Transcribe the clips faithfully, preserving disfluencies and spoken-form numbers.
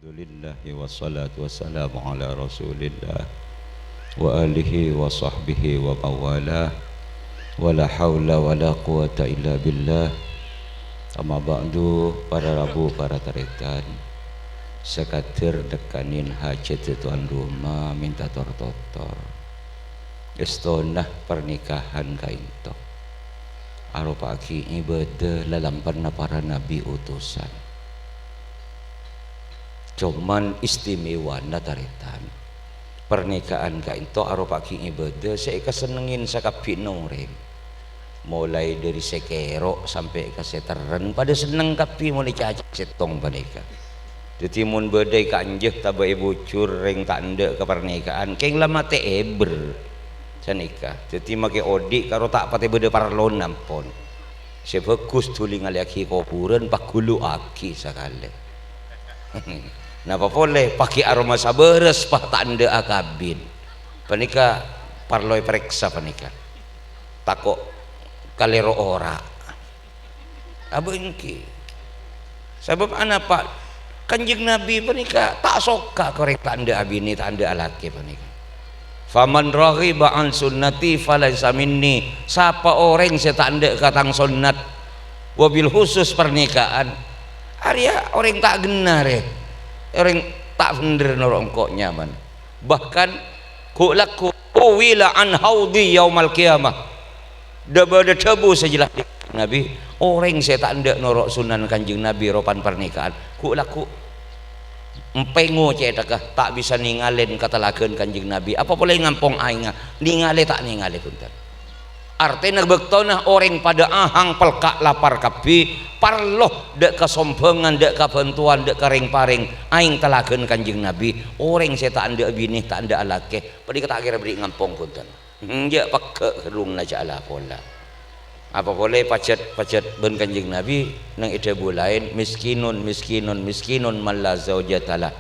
Alhamdulillah, wassalatu wassalamu ala Rasulillah wa alihi wa sahbihi wa mawalah. Wa la haula wa la quwata illa billah. Amma ba'du, para rabu, para tarètan. Sakadhâr nèkkanè hajhâddhâ tuan rumah, mènta tor-totor. Èstona parnikahan ka'ènto aropa'aghi ibâdâ lalampanna para nabi utusan. Coman istimewana, tarètan, parnikahan ka'ènto aropa'aghi ibâdâ sè èkasennengngè sakabbhiyânna orèng. Molaè dhâri sè kèro' sampè' ka sè terrèn, padâ senneng kabbhi mon ècaca' sèttong panèka. Dhâddhi, mon bâdâ è ka'anjâ tabâ è bujur rèng ta' endâ' ka parnikahan, kèng la matè èbher sanèka. Dhâddhi, makè odi' karo ta' patè bâdâ parlona ampon. Sè bhâghus dhuli ngalèyaghi kobhurân, paghulu'aghi sakalè. Napa polè, paghi' aromasa bârâs, pas ta' endâ' akabin. Panèka parlo èparèksa panèka. Tako' kalèro ora'. Abâ' èngghi. Sabâb anapa? Kanjeng Nabi panèka ta' soka ka orèng ta' endâ' abinè, ta' endâ' alakè panèka. "Faman raghiba an sunnati falaisa minni." Sapa orèng sè ta' endâ' ka tang sonnat, wabil khusus parnikahan, arèya orèng ta' ghenna rè, orèng ta' bhendher noro' engko' nyaman. Bahkan, ghu'-, lagghu' "tuwila an haudhi yaumal qiyamah." Dâ-, bâdâ dhâbu sè jelas dhi' Nabi, orèng sè ta' endâ' noro' sunan Kanjeng Nabi ropan parnikahan, ghu'-, lagghu' empèngo cèthagghâ, ta' bisa nèngalè katalaghân Kanjeng Nabi, apa polè ngampong aèngnga, nèngalè ta' nèngalè, bhunten. Artèna bâktona orèng padâ ahang pelka' lapar kabbhi, parlo dâ' kasombhângan, dâ' kabhântowan, dâ' karèng-parèng, aèng talaghân Kanjeng Nabi, orèng sè ta' endâ' binè, ta' endâ' alakè, panèka ta' kèra bâri' ngampong, bhunten. Enjâ' pegghâ' ghârrungnga jhâ' la pola. Apa polè pajhât, pajhât bân Kanjeng Nabi neng è dhâbu laèn, "Miskinun, miskinun, miskinun man la zaujatalah."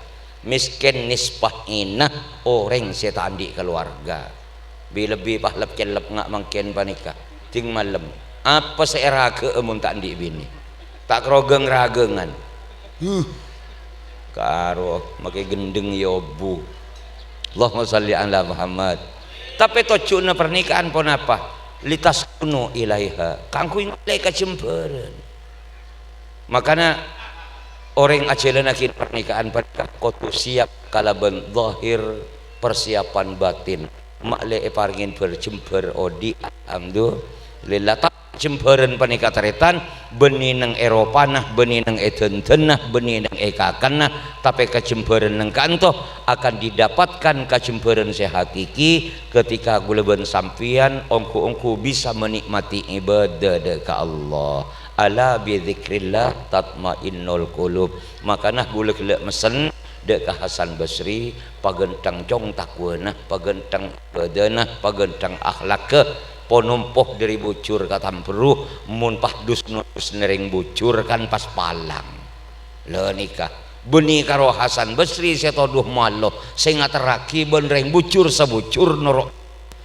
Mèskèn nispa èna orèng sè ta' andi' kalowarga. Bi-, lebbi pahlep-cellep nga' mangkèn panèka. Ding malem. Apa sè èraghâ'â mon ta' andi' binè? Ta' karoghâng-raghângan. Huh. Karo makè ghendheng ya obu. Allahumma shalli ala Muhammad. Tapè tojjhuna parnikahan ponapa? "Litaskunu ilaiha." Kaangghuy ngalè kajembhârân. Makana orèng ajhâlânnaghi parnikahan panèka kodhu siap kalabân zahir, persiapan batin. Ma'lè èparèngè bhâr-jembhâr odi', alhamdulillah. Ta-, jembhârân panèka tarètan, bânnè neng è ropana, bânnè neng è dândânna, bânnè neng è kakanna, tapè kajembhârân neng ka'anto akan didapatkan kajembhârân sè hakiki ketika ghulâ bân sampèyan ongghu-ongghu bisa menikmati ibadah dâ' ka Allah. "Ala bi dzikrillah tatmainnul qulub." Makana ghulâ ghellâ' messen dâ' ka Hasan Basri, "Paghântheng, Cong, takwâna, paghântheng ibâdâna, paghântheng akhlakka, ponompo dhâri bujur ka tambherru, mon pas dus-nodus nèrèng bujur kan pas palang." Lha nèka, bânnè karo Hasan Basri sè todhu malo, sè ngaterraghi bân rèng bujur sabujur noro'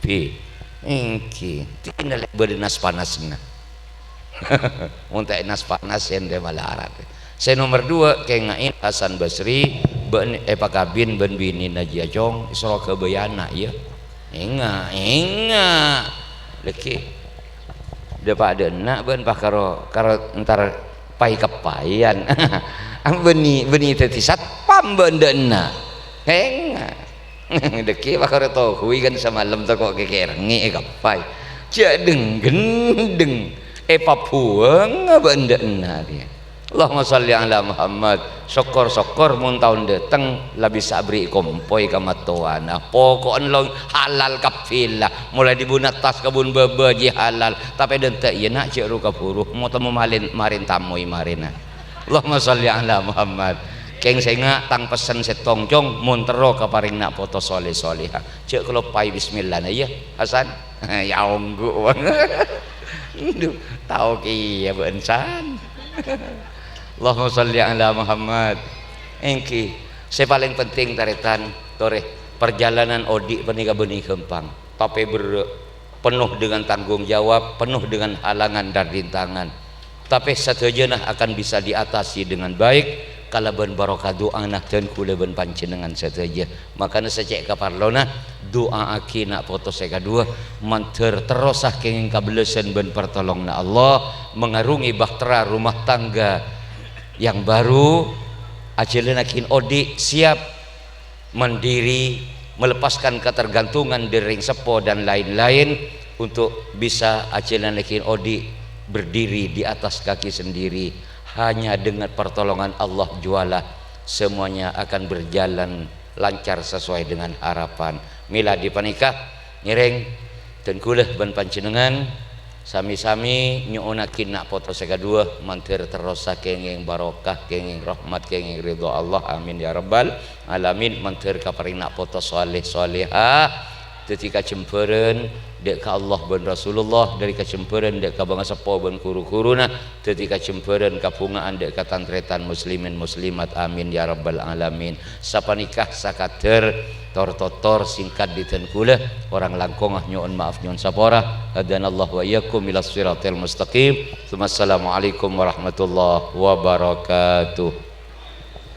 bi-, èngghi, dinah lè' bâdâ nas-panasna. Mon ta' nas-panas, sèndhâ malarat. Sè nomer dua, kèngaè Hasan Basri, bân èpakabin bân binèna jiyâ, Cong, èsoro ghâbây ana', yâ. Enga', enga'. Lèkè. Dâpa' dâ' enna' bân pas karo, karo entar pai-keppaiyan. Bânnè, bânnè dhâddhi satpam bân dâ' enna'. Enga'. Dhâggi' pakara tohui kan samalem tako' kèkèrèngè èkappai. Jhâ' dheng-ghendheng, èpabhuwângnga bân dâ' enna' rèya. Allahumma shalli ala Muhammad. Sokkor-sokkor mon taon dâteng la bisa aberri' kompoy ka mattowana. Poko'en long halal kabbhi la. Molaè dhibuna tas ka bun bâbâ jiyâ halal. Tapè dântè' iyâ, na', jhâ' ru-kabhuru. Mo-, temmo malèn, marèn tamoy marèna. Allahumma shalli ala Muhammad. Kèng sènga' tang pessen sèttong, Cong, mon terro ka parèng na' poto soleh-soleha. Jhâ' kaloppaè bismillahna, yâ, Hasan. Yâ, ongghu, Bang. Duh, tao kèya bâ'en, San. Allahumma shalli ala Muhammad. Èngghi, sè palèng penting, tarètan, torè, parjhâlânan odi' panèka bânnè ghâmpang, tapè berrâ'. Penuh dengan tanggung jawab, penuh dengan halangan dan rintangan. Tapè sadhâjâna akan bisa diatasi dengan baik, kalabân barokah du'ana dân kaulâ bân panjhennengngan sadhâjâ. Mangkana sè cè' kaparlona, du'aaghi na' poto sè kaduwâ, mandhâr terrosa kèngèng kabellâsân bân partolonganna Allah, mengarungi bahtera rumah tangga yang baru, ajhâlânnaghi odi', siap mandiri, melepaskan ketergantungan dari rèng seppo dan lain-lain untuk bisa ajhâlânnaghi odi' berdiri di atas kaki sendiri. Hanya dengan pertolongan Allah jualah semuanya akan berjalan lancar sesuai dengan harapan. Mèla dhi panèka ngèrèng dân kaulâ bân panjhennengngan sami-sami nyo'onnaghi na' poto sè kaduwâ mandhâr terrosa kèngèng barokah, kèngèng rahmat, kèngèng ridho Allah. Amin ya rabbal alamin. Mandhâr kaparèng na' poto saleh salehah, dhâddhi kajembhârân dâ' ka Allah bân Rasulullah, dhâddhi kajembhârân dâ' ka bângaseppo bân ru-ghuruna, dhâddhi kajembhârân kabhunga'an dâ' ka tan-tarètan muslimin muslimat. Amin ya rabbal alamin. Sapanèka sakadâr tor-totor singkat dhi dân kaulâ, korang langkongnga nyo'on maaf nyo'on sapora. Hadanallahu wa iyyakum ila siratal mustaqim. Tsumma assalamualaikum warahmatullahi wabarakatuh.